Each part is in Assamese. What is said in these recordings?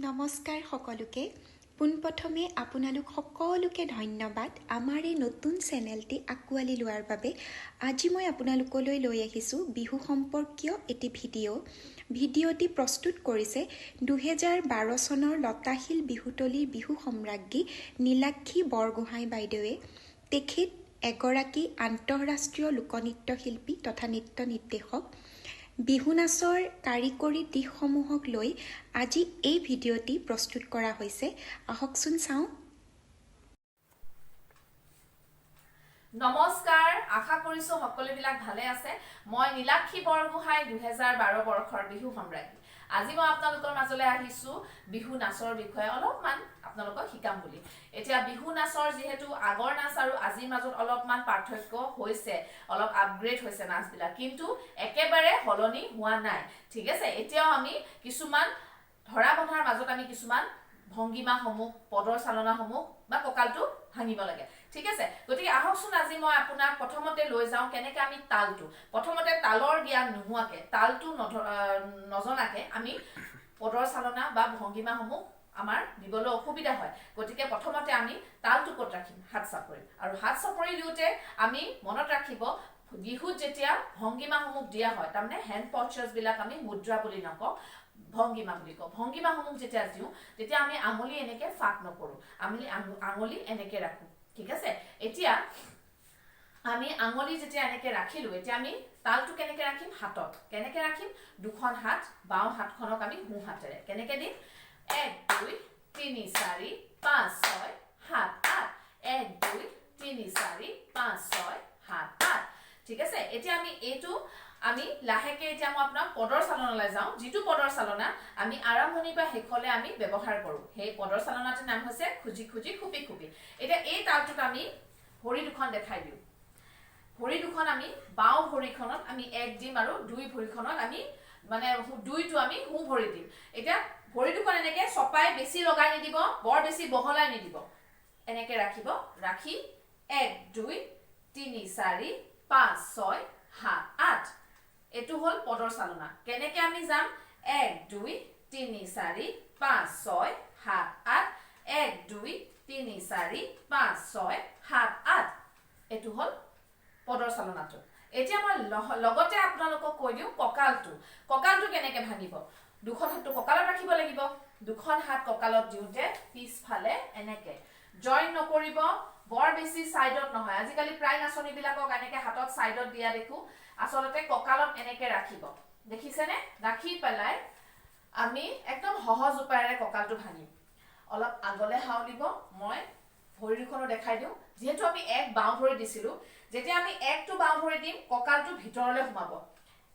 নমস্কাৰ সকলোকে। পোনপ্ৰথমে আপোনালোক সকলোকে ধন্যবাদ আমাৰ এই নতুন চেনেলটি আঁকোৱালি লোৱাৰ বাবে। আজি মই আপোনালোকলৈ লৈ আহিছোঁ বিহু সম্পৰ্কীয় এটি ভিডিঅ'। ভিডিঅ'টি প্ৰস্তুত কৰিছে 2012 চনৰ লতাশিল বিহুতলীৰ বিহু সম্ৰাজ্ঞী নীলাক্ষী বৰগোহাঁই বাইদেৱে। তেখেত এগৰাকী আন্তঃৰাষ্ট্ৰীয় লোকনৃত্য শিল্পী তথা নৃত্য নিৰ্দেশক। বিহু নাচৰ কাৰিকৰী দিশসমূহক লৈ আজি এই ভিডিঅ'টি প্ৰস্তুত কৰা হৈছে। আহকচোন চাওঁ। নমস্কাৰ, আশা কৰিছো সকলোবিলাক ভালে আছে। মই নীলাক্ষী বৰগোহাঁই, 2012 বৰ্ষৰ বিহু সম্ৰাজ্ঞী। আজি মই আপোনালোকৰ মাজলৈ আহিছো বিহু নাচৰ বিষয়ে অলপমান আপোনালোকক শিকাম বুলি। এতিয়া বিহু নাচৰ যিহেতু আগৰ নাচ আৰু আজিৰ মাজত অলপমান পাৰ্থক্য হৈছে, অলপ আপগ্ৰেড হৈছে নাচবিলাক, কিন্তু একেবাৰে সলনি হোৱা নাই, ঠিক আছে। এতিয়াও আমি কিছুমান ধৰা বন্ধাৰ মাজত আমি কিছুমান ভংগীমাসমূহ, পদৰ চালনাসমূহ বা কঁকালটো ভাঙিব লাগে, ঠিক আছে। গতিকে আহকচোন আজি মই আপোনাক প্ৰথমতে লৈ যাওঁ কেনেকে আমি তালটো, প্ৰথমতে তালৰ জ্ঞান নোহোৱাকে, তালটো নজনাকে আমি পদৰ চালনা বা ভংগীমাসমূহ আমাৰ দিবলৈ অসুবিধা হয়। গতিকে প্ৰথমতে আমি তালটো ক'ত ৰাখিম? হাত চাপৰি। আৰু হাত চাপৰি দিওঁতে আমি মনত ৰাখিব, বিহুত যেতিয়া ভংগীমাসমূহ দিয়া হয়, তাৰমানে হেণ্ড পশ্চাৰ্ছবিলাক আমি মুদ্ৰা বুলি নকওঁ, ভংগীমা বুলি কওঁ। ভংগীমাসমূহ যেতিয়া দিওঁ তেতিয়া আমি আঙুলি এনেকে ফাঁক নকৰোঁ, আমি আঙুলি এনেকে ৰাখোঁ, ঠিক আছে। এতিয়া আমি আঙুলি যেতিয়া এনেকে ৰাখিলোঁ, এতিয়া আমি তালটো কেনেকে ৰাখিম? হাতত কেনেকে ৰাখিম? দুখন হাত, বাওঁ হাতখনক আমি সোঁ হাতেৰে কেনেকে দিম? 1 2 3 4 5 6 7 8, 1 2 3 4 5 6 7 8, ঠিক আছে। এতিয়া আমি এইটো আমি লাহেকে এতিয়া মই আপোনাক পদৰ চালনালৈ যাওঁ। যিটো পদৰ চালনা আমি আৰম্ভণিৰ পৰা শেষলৈ আমি ব্যৱহাৰ কৰোঁ, সেই পদৰ চালনাটোৰ নাম হৈছে খুজি খুজি খুপি খুপি। এতিয়া এই তালটোত আমি ভৰি দুখন দেখাই দিওঁ। ভৰি দুখন আমি বাওঁ ভৰিখনত আমি 1 দিম আৰু দুই ভৰিখনত আমি মানে দুইটো আমি সোঁ ভৰি দিম। এতিয়া ভৰি দুখন এনেকে চপাই বেছি লগাই নিদিব, বৰ বেছি বহলাই নিদিব, এনেকে ৰাখিব। ৰাখি 1 2 3 4 5 6 7 8, এইটো হ'ল পদৰ চালনা। কেনেকে আমি যাম? 1 2 3 4 5 6 7 8, 1 2 3 4 5 6 7 8, এইটো হ'ল পদৰ চালনাটো। এতিয়া মই লগতে আপোনালোকক কৈ দিওঁ কঁকালটো, কঁকালটো কেনেকে ভাঙিব। দুখন হাতটো কঁকালত ৰাখিব লাগিব। দুখন হাত কঁকালত দিওঁতে পিছফালে এনেকে জইন নকৰিব, বৰ বেছি ছাইডত নহয়। আজিকালি প্ৰায় নাচনীবিলাকক এনেকে হাতত ছাইডত দিয়া দেখোঁ, আচলতে কঁকালত এনেকে ৰাখিব, দেখিছেনে? ৰাখি পেলাই আমি একদম সহজ উপায়েৰে কঁকালটো ভাঙিম। অলপ আগলে হাউলিব, মই ভৰি দুখনো দেখাই দিওঁ। যিহেতু আমি এক বাওঁ ভৰি দিছিলোঁ, যেতিয়া আমি একটো বাওঁ ভৰি দিম কঁকালটো ভিতৰলৈ সোমাব।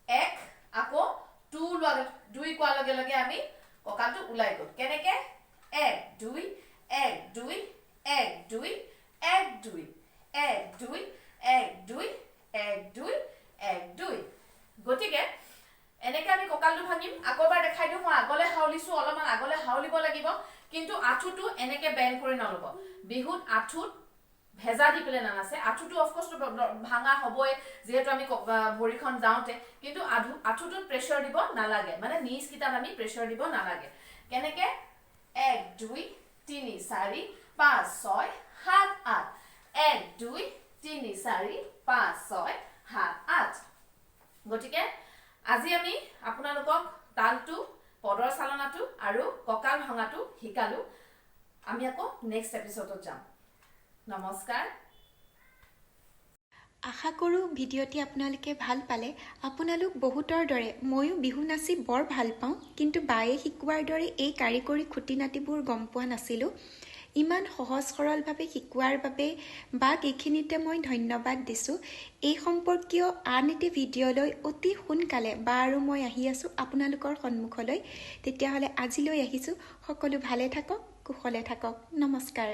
1 আকৌ 2 লোৱা, 2 কোৱাৰ লগে লগে আমি কঁকালটো ওলাই গ'ল। কেনেকে? 1 2 1 2 1 2 1 2 1 2 1 2 1 2 1 2। গতিকে এনেকে আমি কঁকালটো ভাঙিম। আকৌ এবাৰ দেখাই দিওঁ, মই আগলে হাউলিছোঁ, অলপমান আগলে হাউলিব লাগিব, কিন্তু আঁঠুটো এনেকে বেণ্ড কৰি নল'ব। বিহুত আঁঠুত ভেজা দি পেলাই নানাচে। আঁঠুটো অফক'ৰ্চ ভাঙা হ'বই যিহেতু আমি ভৰিখন যাওঁতে, কিন্তু আঁঠুটোত প্ৰেছাৰ দিব নালাগে, মানে নিজকেইটাত আমি প্ৰেছাৰ দিব নালাগে। কেনেকে? 1 2 3 4 5 6 7 8, 1 2 3 4 5 6 7 8। গতিকে আজি আমি আপোনালোকক তালটো, পদৰ চালনাটো আৰু কঁকাল ভঙাটো শিকালোঁ। আমি আকৌ নেক্সট এপিছ'ডত যাম। নমস্কাৰ। আশা কৰোঁ ভিডিঅ'টি আপোনালোকে ভাল পালে। আপোনালোক বহুতৰ দৰে ময়ো বিহু নাচি বৰ ভাল পাওঁ, কিন্তু বায়ে শিকোৱাৰ দৰে এই কাৰিকৰী খুটি নাটিবোৰ গম পোৱা নাছিলোঁ। ইমান সহজ সৰলভাৱে শিকোৱাৰ বাবে বাক এইখিনিতে মই ধন্যবাদ দিছোঁ। এই সম্পৰ্কীয় আন এটি ভিডিঅ'লৈ অতি সোনকালে বা আৰু মই আহি আছোঁ আপোনালোকৰ সন্মুখলৈ। তেতিয়াহ'লে আজিলৈ আহিছোঁ। সকলো ভালে থাকক, কুশলে থাকক। নমস্কাৰ।